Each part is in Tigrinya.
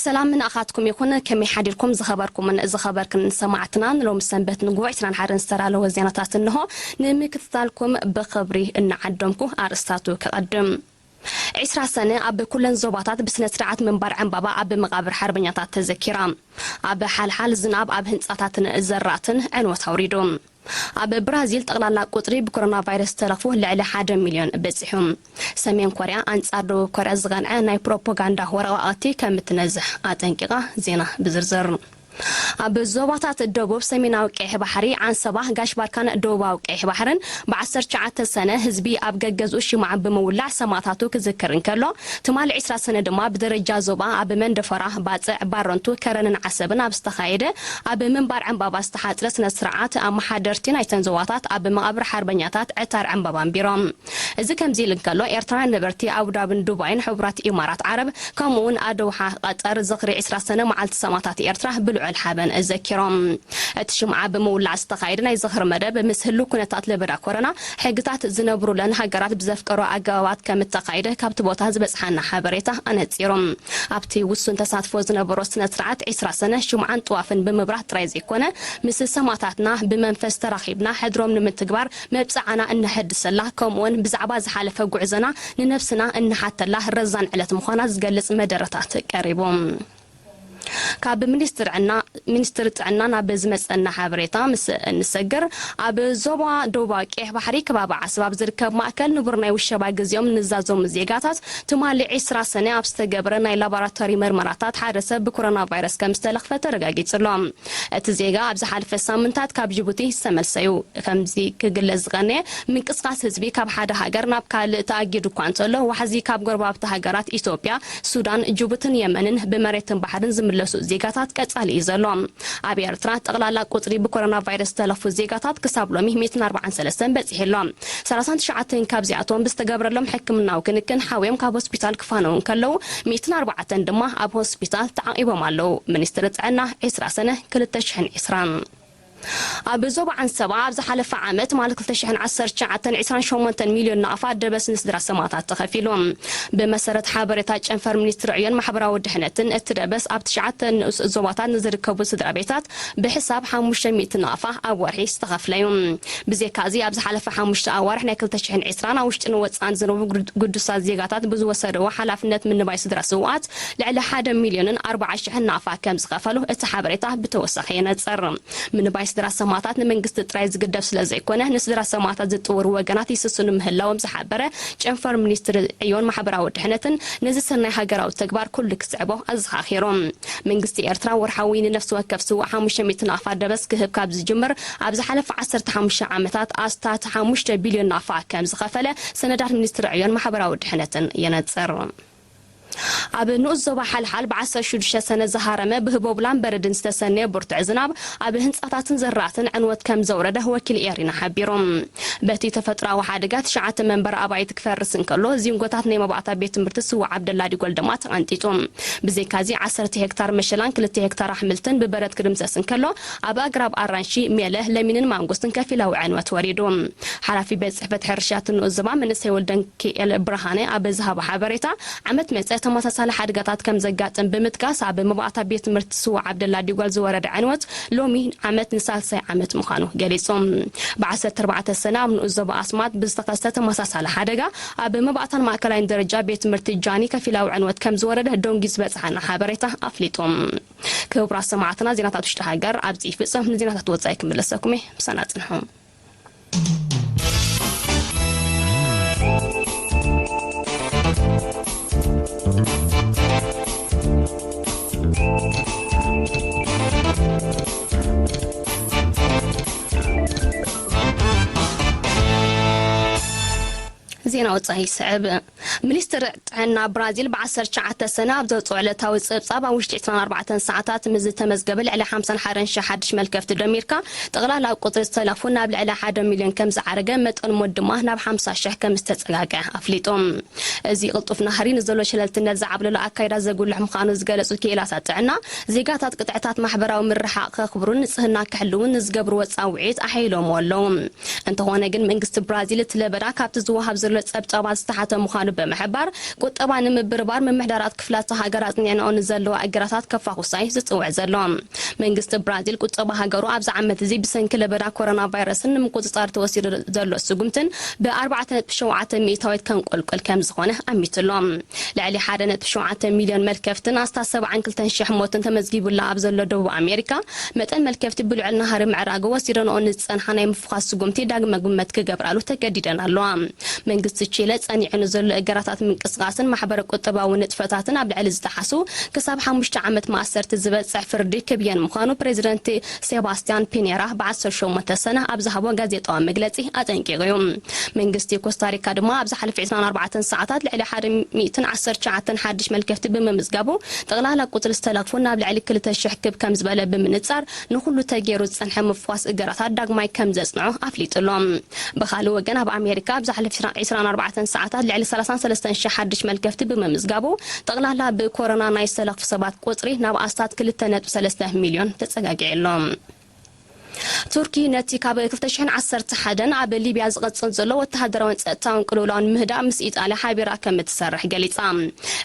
ሰላም ንኣኻትኩም ይኹን። ከመይ ሓዲርኩም ዝኸበርኩምን ዝኸበርክን ሰማዕትና? ንሎሚ ሰንበት ንግሆ ዕስራን ሓደን ዝተዳለወ ዜናታት እንሆ ንምክትታልኩም ብኽብሪ እናዓደምኩ ኣርእስታቱ ከቐድም። ዕስራ ሰነ ኣብ ኩለን ዞባታት ብስነ ስርዓት ምንባር ዕምባባ ኣብ መቓብር ሓርበኛታት ተዘኪራ። ኣብ ሓልሓል ዝናብ ኣብ ህንጻታትን ዘራእትን ዕንወት ኣውሪዱ። ኣብ ብራዚል ጠቕላላ ቁጽሪ ብኮሮና ቫይረስ ዝተለኽፉ ልዕሊ ሓደ ሚልዮን በጺሑ። ሰሜን ኮርያ ኣንጻር ደቡብ ኮርያ ዝቐንዐ ናይ ፕሮፓጋንዳ ወረቓቕቲ ከም እትነዝሕ ኣጠንቂቓ። ዜና ብዝርዝር። ኣብ ዞባታት ደቡብ ሰሜናዊ ቀይሕ ባሕሪ፣ ዓንሰባ፣ ጋሽ ባርካን ደቡባዊ ቀይሕ ባሕርን ብዓሰርተ ትሽዓተ ሰነ ህዝቢ ኣብ ገገዝኡ ሽምዓ ብምውላዕ ሰማእታቱ ክዝክር እንከሎ፣ ትማሊ ዕስራ ሰነ ድማ ብደረጃ ዞባ ኣብ መንደፈራ፣ ባጽዕ፣ ባረንቱ፣ ከረንን ዓሰብን ኣብ ዝተኻየደ ኣብ ምንባር ዕምባባ ዝተሓጽረ ስነ ስርዓት ኣመሓደርቲ ናይተን ዞባታት ኣብ መቓብር ሓርበኛታት ዕታር ዕምባባ ኣንቢሮም። እዚ ከምዚ ኢሉ እንከሎ፣ ኤርትራውያን ነበርቲ ኣቡዳብን ዱባይን ሕቡራት ኢማራት ዓረብ ከምኡ እውን ኣደውሓ ቀጠር ዝኽሪ ዕስራ ሰነ መዓልቲ ሰማእታት ኤርትራ ብልዑል ሓበን ዘኪሮም። እቲ ሽምዓ ብምውላዕ ዝተኻየደ ናይ ዝኽሪ መደብ ምስ ህሉው ኩነታት ለበዳ ኮሮና ሕግታት ዝነብሩለን ሃገራት ብዘፍቀሮ ኣገባባት ከም እተኻየደ ካብቲ ቦታ ዝበጽሓና ሓበሬታ ኣነጺሩ። ኣብቲ ውሱን ተሳትፎ ዝነበሮ ስነ ስርዓት ዕስራ ሰነ ሽምዓን ጥዋፍን ብምብራት ጥራይ ዘይኮነ ምስ ሰማእታትና ብመንፈስ ተራኺብና ሕድሮም ንምትግባር መብጽዓና እነሐድሰላ፣ ከምኡውን ብዛዕባ ዝሓለፈ ጉዕዞና ንነብስና እንሓተላ ረዛን ዕለት ምዃና ዝገልጽ መደረታት ቀሪቡ። ካብ ሚኒስትር ዕና-፣ ሚኒስትር ጥዕና ናብ ዝመጸና ሓበሬታ ምስ እንሰግር፣ ኣብ ዞባ ደቡባዊ ቀይሕ ባሕሪ ከባቢ ዓሰብ ኣብ ዝርከብ ማእከል ንቡር ናይ ውሸባ ግዜኦም ንዛዘሙ ዜጋታት ትማሊ ዕስራ ሰነ ኣብ ዝተገብረ ናይ ላቦራቶሪ መርመራታት ሓደ ሰብ ብኮሮና ቫይረስ ከም ዝተለኽፈ ተረጋጊጹ ኣሎ። እቲ ዜጋ ኣብ ዝሓለፈ ሳምንታት ካብ ጅቡቲ ዝተመልሰ እዩ። ከምዚ ክግለጽ ዝቐነየ፣ ምንቅስቓስ ህዝቢ ካብ ሓደ ሃገር ናብ ካልእ ተኣጊዱ እኳ እንተሎ፣ ዋሕዚ ካብ ጎረባብቲ ሃገራት ኢትዮጵያ፣ ሱዳን፣ ጅቡትን የመንን ብመሬትን ባሕርን ዝምለሱ ዜጋታት ቀጻሊ እዩ ዘሎ። ኣብ ኤርትራ ጠቕላላ ቁጽሪ ብኮሮና ቫይረስ ዝተለኽፉ ዜጋታት ክሳብ ሎሚ ሚእትን ኣርባዓን ሰለስተን በጺሑ ኣሎ። ሰላሳን ትሽዓተን ካብዚኣቶም ብዝተገብረሎም ሕክምናዊ ክንክን ሓውዮም ካብ ሆስፒታል ክፋነዉ እንከለዉ፣ ሚእትን ኣርባዕተን ድማ ኣብ ሆስፒታል ተዓቒቦም ኣለዉ። ሚኒስትሪ ጥዕና፣ ዕስራ ሰነ ክልተ ሽሕን ዕስራን። ኣብ ዞባ ዓንሰባ ኣብ ዝሓለፈ ዓመት ማለት ክልተ ሽሕን ዓሰርተ ትሽዓተን ዕስራን ሸሞንተን ሚልዮን ናቕፋ ደበስ ንስድራ ሰማእታት ተኸፊሉ። ብመሰረት ሓበሬታ ጨንፈር ሚኒስትሪ ዕዮን ማሕበራዊ ድሕነትን፣ እቲ ደበስ ኣብ ትሽዓተ ንኡስ ዞባታት ንዝርከቡ ስድራ ቤታት ብሕሳብ ሓሙሽተ ሚእቲ ናቕፋ ኣብ ወርሒ ዝተኸፍለ እዩ። ብዘይካ እዚ፣ ኣብ ዝሓለፈ ሓሙሽተ ኣዋርሕ ናይ ክልተ ሽሕን ዕስራን ኣብ ውሽጥን ወጻእን ዝነብሩ ግዱ-፣ ግዱሳት ዜጋታት ብዝወሰድዎ ሓላፍነት ምንባይ ስድራ ስውኣት ልዕሊ ሓደ ሚልዮንን ኣርባዓ ሽሕን ናቕፋ ከም ዝኸፈሉ እቲ ሓበሬታ ብተወሳኺ የነጽር። ምንባይ ስድራ ሰማእታት ንመንግስቲ ጥራይ ዝግደፍ ስለ ዘይኮነ፣ ንስድራ ሰማእታት ዝጥውሩ ወገናት ይስስኑ ምህላዎም ዝሓበረ ጨንፈር ሚኒስትሪ ዕዮን ማሕበራዊ ድሕነትን፣ ነዚ ሰናይ ሃገራዊ ተግባር ኩሉ ክስዕቦ ኣዘኻኺሩ። መንግስቲ ኤርትራ ወርሓዊ ንነፍሲ ወከፍ ስዉእ ሓሙሽተ ሚእቲ ናቕፋ ደበስ ክህብ ካብ ዝጅምር፣ ኣብ ዝሓለፈ ዓሰርተ ሓሙሽተ ዓመታት ኣስታት ሓሙሽተ ቢልዮን ናቕፋ ከም ዝኸፈለ ሰነዳት ሚኒስትሪ ዕዮን ማሕበራዊ ድሕነትን የነጽር። ኣብ ንኡስ ዞባ ሓልሓል ብዓሰርተ ሽዱሽተ ሰነ ዝሃረመ ብህቦብላን በረድን ዝተሰነየ ብርቱዕ ዝናብ ኣብ ህንጻታትን ዘራእትን ዕንወት ከም ዘውረደ ወኪል ኤሪና ሓቢሩ። በቲ ተፈጥሮኣዊ ሓደጋ ትሽዓተ መንበሪ ኣባይቲ ክፈርስ እንከሎ፣ ዚንጎታት ናይ መባእታ ቤት ትምህርቲ ስዉእ ዓብደላ ዲጎል ድማ ተቐንጢጡ። ብዘይካዚ፣ ዓሰርተ ሄክታር መሸላን ክልተ ሄክታር ኣሕምልትን ብበረድ ክድምሰስ እንከሎ፣ ኣብ ኣግራብ ኣራንሺ፣ ሜለ፣ ለሚንን ማንጎስትን ከፊላዊ ዕንወት ወሪዱ። ሓላፊ ቤት ጽሕፈት ሕርሻ እቲ ንኡስ ዞባ መንእሰይ ወልደንኪኤል ብርሃነ ኣብ ዝሃቦ ሓበሬታ፣ ዓመት መጸ ተመሳሳሊ ሓደጋታት ከም ዘጋጥም ብምጥቃስ፣ ኣብ መባእታ ቤት ትምህርቲ ስዉእ ዓብደላ ዲጓል ዝወረደ ዕንወት ሎሚ ዓመት ንሳልሳይ ዓመት ምዃኑ ገሊጹ። ብዓሰርተ ኣርባዕተ ሰነ ኣብ ንኡስ ዞባ ኣስማጥ ብዝተኸስተ ተመሳሳሊ ሓደጋ፣ ኣብ መባእታን ማእከላይን ደረጃ ቤት ትምህርቲ ጃኒ ከፊላዊ ዕንወት ከም ዝወረደ ዶንጊ ዝበጽሓና ሓበሬታ ኣፍሊጡ። ክቡራት ሰማዕትና፣ ዜናታት ውሽጢ ሃገር ኣብዚ ይፍጸም። ንዜናታት ወጻኢ ክምለሰኩም እየ። ምሳና ጽንሑ። ዜና ወጻኢ ይስዕብ። ሚኒስትር ጥዕና ብራዚል ብዓሰርተ ትሽዓተ ሰነ ኣብ ዘውፅኦ ዕለታዊ ፀብፃብ፣ ኣብ ውሽጢ ዕስራን ኣርባዕተን ሰዓታት ምስ ዝተመዝገበ ልዕሊ ሓምሳን ሓደን ሺሕ ሓድሽ መልከፍቲ ደሚርካ፣ ጠቕላላ ቁፅሪ ዝተለኽፉ ናብ ልዕሊ ሓደ ሚልዮን ከም ዝዓረገ፣ መጠን ሞት ድማ ናብ ሓምሳ ሺሕ ከም ዝተፀጋገዐ ኣፍሊጡ። እዚ ቅልጡፍ ናህሪ ንዘሎ ሸለልትነት ዝዓብለሎ ኣካይዳ ዘጉልሕ ምዃኑ ዝገለፁ ክኢላታት ጥዕና፣ ዜጋታት ቅጥዕታት ማሕበራዊ ምርሓቕ ከኽብሩን ንፅህና ክሕልውን ንዝገብርዎ ፃውዒት ኣሐይሎምዎ ኣለዉ። እንተኾነ ግን፣ መንግስቲ ብራዚል እቲ ለበዳ ካብቲ ዝወሃብ ዘሎ ጸብጻባት ዝተሓተ ምዃኑ ብምሕባር፣ ቁጠባ ንምብርባር ምምሕዳራት ክፍላተ ሃገር ኣጽኒዕንኦ ንዘለዋ እገዳታት ከፋኹሳ እዩ ዝጽውዕ ዘሎ። መንግስቲ ብራዚል ቁጠባ ሃገሩ ኣብዚ ዓመት እዚ ብሰንኪ ለበዳ ኮሮና ቫይረስን ንምቁጽጻር ተወሲዱ ዘሎ ስጉምትን ብ ኣርባዕተ ነጥቢ ሸውዓተ ሚእታዊት ከንቆልቁል ከም ዝኾነ ኣሚቱ ኣሎ። ልዕሊ ሓደ ነጥቢ ሸውዓተ ሚልዮን መልከፍትን ኣስታት ሰብዓን ክልተን ሽሕ ሞትን ተመዝጊቡላ ኣብ ዘሎ ደቡብ ኣሜሪካ፣ መጠን መልከፍቲ ብልዑል ናህሪ ምዕራጉ ወሲደንኦ ንዝጸንሓ ናይ ምፍዃስ ስጉምቲ ዳግመ ግመት ክገብራሉ ተገዲደን ኣለዋ። መንግስቲ ቺለ ጸኒዑ ንዘሎ እገዳታት ምንቅስቓስን ማሕበረ ቁጠባዊ ንጥፈታትን ኣብ ልዕሊ ዝጠሓሱ ክሳብ ሓሙሽተ ዓመት ማእሰርቲ ዝበጽሕ ፍርዲ ክብየን ምዃኑ ፕሬዚደንት ሴባስቲያን ፒኔራ ብ ዓሰርተ ሸሞንተ ሰነ ኣብ ዝሃቦ ጋዜጣዊ መግለጺ ኣጠንቂቑ እዩ። መንግስቲ ኮስታሪካ ድማ ኣብ ዝሓለፈ ዕስራን ኣርባዕተን ሰዓታት ልዕሊ ሓደ ሚእትን ዓሰርተ ትሽዓተን ሓድሽ መልከፍቲ ብምምዝጋቡ፣ ጠቕላላ ቁጽሪ ዝተለኽፉ ናብ ልዕሊ ክልተ ሽሕ ክብ ከም ዝበለ ብምንጻር፣ ንኹሉ ተገይሩ ዝጸንሐ ምፍኳስ እገዳታት ዳግማይ ከም ዘጽንዖ ኣፍሊጡ ኣሎ። ብኻልእ ወገን፣ ኣብ ኣሜሪካ ኣብ ዝሓለፈ ዕስራን ኣርባዕተን ሰዓታት ልዕሊ ሰላሳን ሰለስተን ሽሕ ሓድሽ መልከፍቲ ብምምዝጋቡ፣ ጠቕላላ ብኮሮና ናይ ዝተለኽፉ ሰባት ቁጽሪ ናብ ኣስታት ክልተ ነጥቢ ሰለስተ ሚልዮን ተጸጋጊዑ ኣሎ። ቱርኪ ነቲ ካብ ክልተ ሽሕን ዓሰርተ ሓደን ኣብ ሊብያ ዝቐጽል ዘሎ ወተሃደራውን ጸጥታውን ቅልውላውን ምህዳእ ምስ ኢጣልያ ሓቢራ ከም እትሰርሕ ገሊጻ።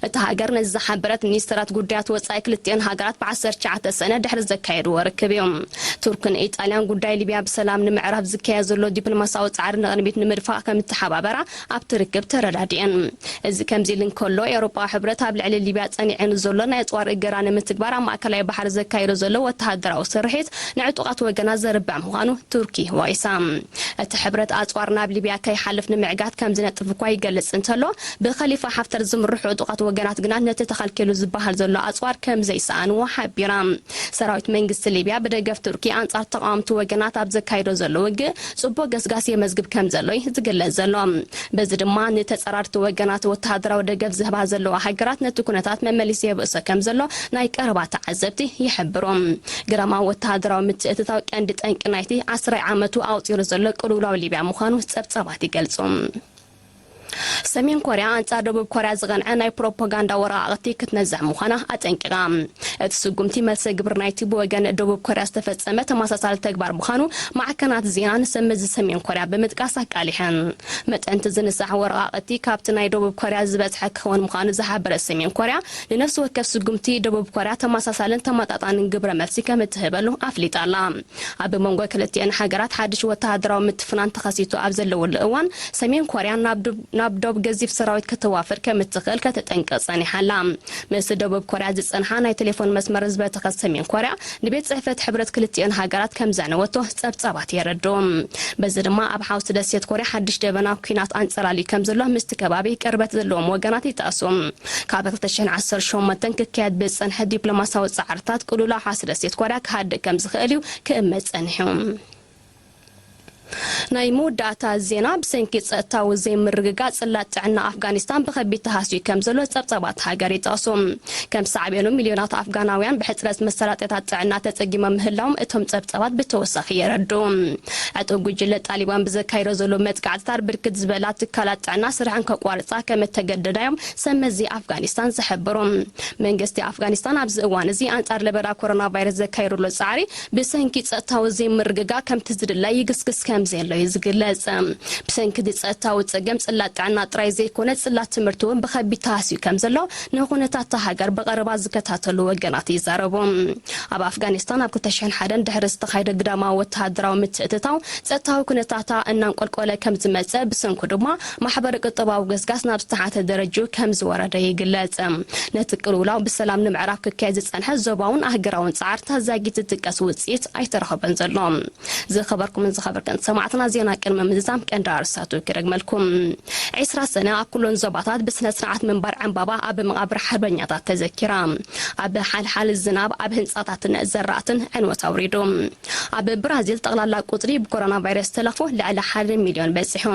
እታ ሃገር ነዚ ዝሓበረት፣ ሚኒስተራት ጉዳያት ወጻኢ ክልቲኤን ሃገራት ብ ዓሰርተ ትሽዓተ ሰነ ድሕሪ ዘካየድዎ ርክብ እዩ። ቱርክን ኢጣልያን ጉዳይ ሊብያ ብሰላም ንምዕራፍ ዝካየድ ዘሎ ዲፕሎማሲያዊ ጻዕሪ ንቕድሚት ንምድፋእ ከም እተሓባበራ ኣብቲ ርክብ ተረዳዲኤን። እዚ ከምዚ ኢሉ እንከሎ፣ ኤውሮጳዊ ሕብረት ኣብ ልዕሊ ሊብያ ጸኒዑ ንዘሎ ናይ ኣጽዋር እገዳ ንምትግባር ኣብ ማእከላይ ባሕሪ ዘካይዶ ዘሎ ወተሃደራዊ ስርሒት ንዕጡቓት ወገናት ዘርብዕ ምዃኑ ቱርኪ ወቒሳ። እቲ ሕብረት ኣጽዋር ናብ ሊብያ ከይሓልፍ ንምዕጋት ከም ዝነጥፍ እኳ ይገልጽ እንተሎ፣ ብኸሊፋ ሓፍተር ዝምርሑ ዕጡቓት ወገናት ግና ነቲ ተኸልኪሉ ዝበሃል ዘሎ ኣጽዋር ከም ዘይሰኣንዎ ሓቢራ። ሰራዊት መንግስቲ ሊብያ ብደገፍ ቱርኪ ኣንጻር ተቓወምቲ ወገናት ኣብ ዘካይዶ ዘሎ ውግእ ጽቡቕ ገስጋስ የመዝግብ ከም ዘሎ እዩ ዝግለጽ ዘሎ። በዚ ድማ ንተጸራርቲ ወገናት ወተሃደራዊ ደገፍ ዝህባ ዘለዋ ሃገራት ነቲ ኩነታት መመሊሱ የብእሶ ከም ዘሎ ናይ ቀረባ ተዓዘብቲ ይሕብሩ። ግዳማዊ ወተሃደራዊ ምትእትታው ቀንዲ ጠንቂ ናይቲ ዓስራይ ዓመቱ ኣቑጺሩ ዘሎ ቅልውላው ሊብያ ምዃኑ ጸብጻባት ይገልጹ። ሰሜን ኮርያ ኣንጻር ደቡብ ኮርያ ዝቐንዐ ናይ ፕሮፓጋንዳ ወረቓቕቲ ክትነዝሕ ምዃና ኣጠንቂቓ። እቲ ስጉምቲ መልሰ ግብሪ ናይቲ ብወገን ደቡብ ኮርያ ዝተፈጸመ ተመሳሳሊ ተግባር ምዃኑ ማዕከናት ዜና ንሰመዚ ሰሜን ኮርያ ብምጥቃስ ኣቃሊሐን። መጠን እቲ ዝንሳሕ ወረቓቕቲ ካብቲ ናይ ደቡብ ኮርያ ዝበዝሐ ክኸውን ምዃኑ ዝሓበረት ሰሜን ኮርያ፣ ንነፍሲ ወከፍ ስጉምቲ ደቡብ ኮርያ ተመሳሳልን ተመጣጣንን ግብረ መልሲ ከም እትህበሉ ኣፍሊጣ ኣላ። ኣብ መንጎ ክልቲኤን ሃገራት ሓድሽ ወተሃደራዊ ምትፍናን ተኸሲቱ ኣብ ዘለወሉ እዋን፣ ሰሜን ኮርያ ናብ ዶብ፣ ናብ ዶብ ገዚፍ ሰራዊት ከተዋፍር ከም እትኽእል ከተጠንቅቕ ጸኒሓ ኣላ። ምስ ደቡብ ኮርያ ዝጸንሓ ናይ ቴሌፎን መስመር ዝበተኸት ሰሜን ኮርያ፣ ንቤት ጽሕፈት ሕብረት ክልቲኤን ሃገራት ከም ዘዕነወቶ ጸብጻባት የረድኡ። በዚ ድማ ኣብ ሓውሲ ደሴት ኮርያ ሓድሽ ደበና ኲናት ኣንጸላልዩ ከም ዘሎ ምስቲ ከባቢ ቅርበት ዘለዎም ወገናት ይጠቕሱ። ካብ ክልተ ሽሕን ዓሰርተ ሸሞንተን ክካየድ ብዝጸንሐ ዲፕሎማሲያዊ ጻዕርታት ቅልውላው ሓውሲ ደሴት ኮርያ ክሃድእ ከም ዝኽእል እዩ ክእመት ጸኒሑ። ናይ መወዳእታ ዜና። ብሰንኪ ጸጥታዊ ዘይምርግጋእ ጽላት ጥዕና ኣፍጋኒስታን ብኸቢድ ተሃስዩ ከም ዘሎ ጸብጻባት ሃገር ይጠቕሱ። ከም ሳዕቤኑ ሚልዮናት ኣፍጋናውያን ብሕጽረት መሳለጥያታት ጥዕና ተጸጊሞም ምህላዎም እቶም ጸብጻባት ብተወሳኺ የረድኡ። ዕጡብ ጉጅለ ጣሊባን ብዘካይዶ ዘሎ መጥቃዕትታት ብርክት ዝበላ ትካላት ጥዕና ስርሐን ከቋርጻ ከም እተገደዳ እዮም ሰመዚ ኣፍጋኒስታን ዝሕብሩ። መንግስቲ ኣፍጋኒስታን ኣብዚ እዋን እዚ ኣንጻር ለበዳ ኮሮና ቫይረስ ዘካየደሉ ጻዕሪ ብሰንኪ ጸጥታዊ ዘይምርግጋእ ከምቲ ዝድለ ይግስግስ ከም ዘሎ እዩ ዝግለጽ። ብሰንኪ እቲ ጸጥታዊ ጸገም ጽላት ጥዕና ጥራይ ዘይኮነ ጽላት ትምህርቲ እውን ብኸቢድ ተሃስዩ ከም ዘሎ ንኹነታት እታ ሃገር ብቐረባ ዝከታተሉ ወገናት ይዛረቡ። ኣብ ኣፍጋኒስታን ኣብ ክልተ ሽሕን ሓደን ድሕሪ ዝተኻየደ ግዳማዊ ወተሃደራዊ ምትእትታው ጸጥታዊ ኩነታታ እናንቆልቆለ ከም ዝመጸ፣ ብሰንኩ ድማ ማሕበረ ቁጠባዊ ገስጋስ ናብ ዝተሓተ ደረጃ ከም ዝወረደ ይግለጽ። ነቲ ቅልውላው ብሰላም ንምዕራፍ ክካየድ ዝጸንሐ ዞባውን ኣህገራውን ጻዕርታት ዛጊት ዝጥቀስ ውጽኢት ኣይተረኸበን ዘሎ። ዝኸበርኩምን ዝኸበርክን ሰማዕትና፣ ዜና ቅድሚ ምዝዛም ቀንዲ ኣርእስታቱ ክደግመልኩም። ዕስራ ሰነ ኣብ ኩለን ዞባታት ብስነ ስርዓት ምንባር ዕምባባ ኣብ መቓብር ሓርበኛታት ተዘኪራ። ኣብ ሓልሓል ዝናብ ኣብ ህንጻታትን ዘራእትን ዕንወት ኣውሪዱ። ኣብ ብራዚል ጠቕላላ ቁጽሪ ብኮሮና ቫይረስ ዝተለኽፎ ልዕሊ ሓደ ሚልዮን በጺሑ።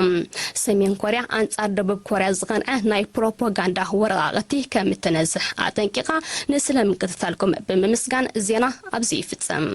ሰሜን ኮርያ ኣንጻር ደቡብ ኮርያ ዝቐንዐ ናይ ፕሮፓጋንዳ ወረቓቕቲ ከም እትነዝሕ ኣጠንቂቓ። ንስለ ምክትታልኩም ብምምስጋን ዜና ኣብዚ ይፍጸም።